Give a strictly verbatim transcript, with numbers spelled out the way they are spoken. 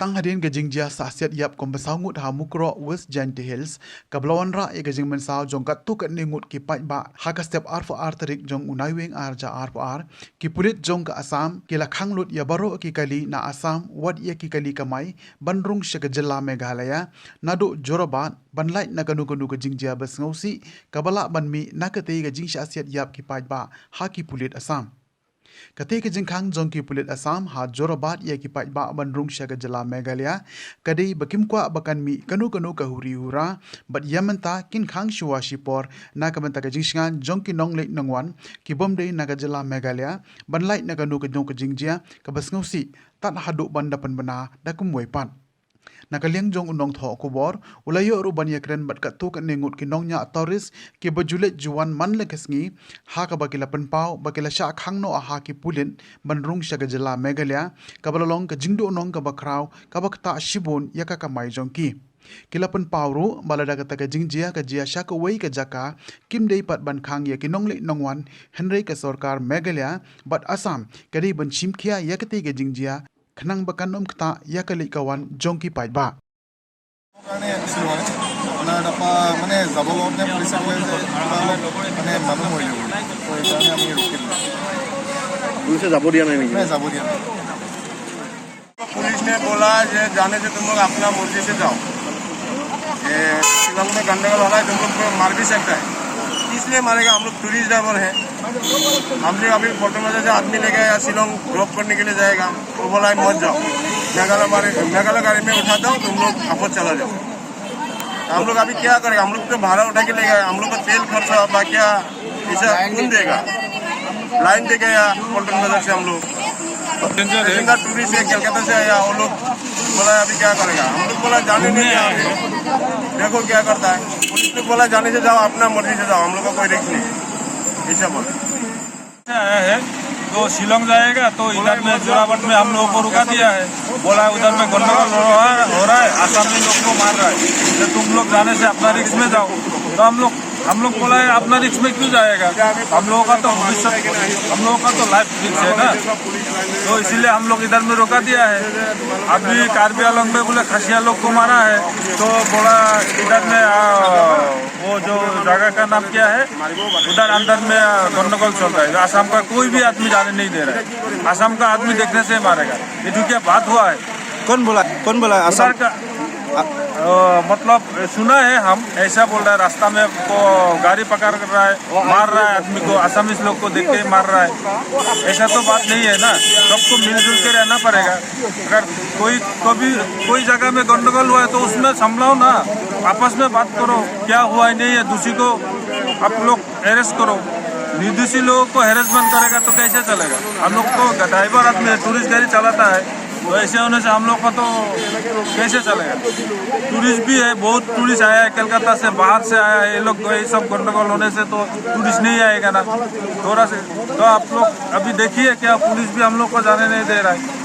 Tang hadien ka jingjia sahsiat ïap kum ba saw ngut ha Mukroh, West Jaintia Hills, kaba la wanrah ïa ka jingmynsaw jong katto katne ngut ki paidbah ha ka step arphew ar tarik jong u Naiwieng arhajar arphew ar, ki pulit jong ka Assam ki la khang lut ïa baroh ki kali na Assam, wat ïa ki kali kamai, ban rung sha ka jylla Meghalaya naduh Jorabat, ban lait na kano kano ka jingjia ba sngewsih kaba lah ban mih na katei ka jingshahsiat ïap ki paidbah ha ki pulit Assam. Katei ka jingkhang jong ki pulit Assam ha Jorabat ïa ki paidbah ban rung sha ka jylla Meghalaya ka dei ba kim kwah ba kan mih kano kano ka huri hura, bad ïa mynta kin khang shuwa shipor na ka bynta ka jingshngaiñ jong ki nongleit nongwan ki bym dei na ka jylla Meghalaya ban lait na kano kano ka jingjia kaba sngewsih, tad haduh ban da pynbna da kumwei pat. Na ka liang jong u nongthoh khubor, u la ïoh ruh ban ïakren bad katto katne ngut ki nongñiah tourist kiba ju leit ju wan man la ka sngi, ha kaba ki la pynpaw ba ki la shah khang noh ha ki pulit ban rung sha ka jylla Meghalaya, kaba la long ka jingduhnong kaba khraw kaba ktah shibun ïa ka kamai jong ki. Ki la pynpaw ruh ba lada kata ka jingjia ka jia sha kawei ka jaka, kim dei pat ban khang ïa ki nongleit nongwan, hynrei ka sorkar Meghalaya bad Assam ka dei ban shim khia ïa katei ka jingjia, khnang ba kan ym ktah ïa ka leit ka wan jong ki paidbah. মানে, মানে, যাব লওঁতে পুলিচে ক'লে যে কিবা অলপ, মানে, মানুহ মৰিলে বুলি। তো সেইকাৰণে আমি ৰখিলোঁ। পুলিচে যাব দিয়া নাই নেকি? নাই, যাব দিয়া নাই। पुलिस ने बोला, ये जाने से तुम लोग अपना मर्जी से जाओ, ये शिलोंग में गंडगोल हो रहा है, तुम लोग को मार भी सकता है। इसलिए मारेगा? हम लोग टूरिस्ट ड्राइवर हैं, हम लोग अभी पल्टन बाजार से आदमी लेके या शिलोंग ड्रॉप करने के लिए जाएगा, वो बोला है मत जाओ, मेघालय गाड़ी, मेघालय गाड़ी में उठाता हूँ, तुम लोग वापस चला जाओ। हम लोग अभी क्या करेगा? हम लोग तो भाड़ा उठा के ले गए, हम लोग का तेल खर्चा, बाकी पैसा कौन देगा? लाइन देके आया पल्टन बाजार से हम लोग। जितना टूरिस्ट है कलकत्ता से आया, वो लोग बोला अभी क्या करेगा? हम लोग बोला जाने नहीं दिया अभी। देखो क्या करता है। पुलिस ने बोला जाने से जाओ, अपना मर्जी से जाओ, हम लोग का कोई रिस्क नहीं है, ऐसा बोला। से आया है, तो शिलोंग जाएगा, तो इधर में जोराबाट में हम लोगों को रुका दिया है। बोला उधर में गंडगोल हो रहा है, हो रहा है, आसामी लोग को मार रहा है, तो तुम लोग जाने से अपना रिस्क में जाओ। तो हम लोग, हम लोग बोला है, अपना रिस्क में क्यों जाएगा? हम लोगों का तो भविष्य, हम लोगों का तो लाइफ रिस्क है ना, तो इसीलिए हम लोग इधर में रोका दिया है। अभी कार्बी आंगलोंग में बोले खासिया लोग को मारा है, तो बोला इधर में, आ, वो जो जगह का नाम क्या है, उधर अंदर में, आ, गंडगोल चल रहा है। आसाम का कोई भी आदमी जाने नहीं दे रहा है। आसाम का आदमी देखने से मारेगा। ये जो क्या बात हुआ है? कौन बोला, कौन बोला? आसाम उधर का, अ, मतलब, सुना है हम, ऐसा बोल रहा है, रास्ता में को गाड़ी पकड़ रहा है, मार रहा है आदमी को, आसामीज लोग को देख के मार रहा है। ऐसा तो बात नहीं है ना, सबको मिलजुल के रहना पड़ेगा। अगर कोई, कभी कोई जगह में गंडगोल हुआ है तो उसमें संभलाओ ना, आपस में बात करो, क्या हुआ है नहीं है, दूसरी को आप लोग अरेस्ट करो। निर्दोषी लोगों को हैरेसमेंट करेगा तो कैसे चलेगा? हम लोग तो ड्राइवर आदमी है, टूरिस्ट गाड़ी चलाता है, तो ऐसे होने से हम लोग का तो कैसे चलेगा? टूरिस्ट भी है, बहुत टूरिस्ट आया है कलकत्ता से, बाहर से आया है, ये लोग, ये सब गंडगोल होने से तो टूरिस्ट नहीं आएगा ना। थोड़ा से तो आप लोग अभी देखिए, क्या पुलिस भी हम लोग को जाने नहीं दे रहा है।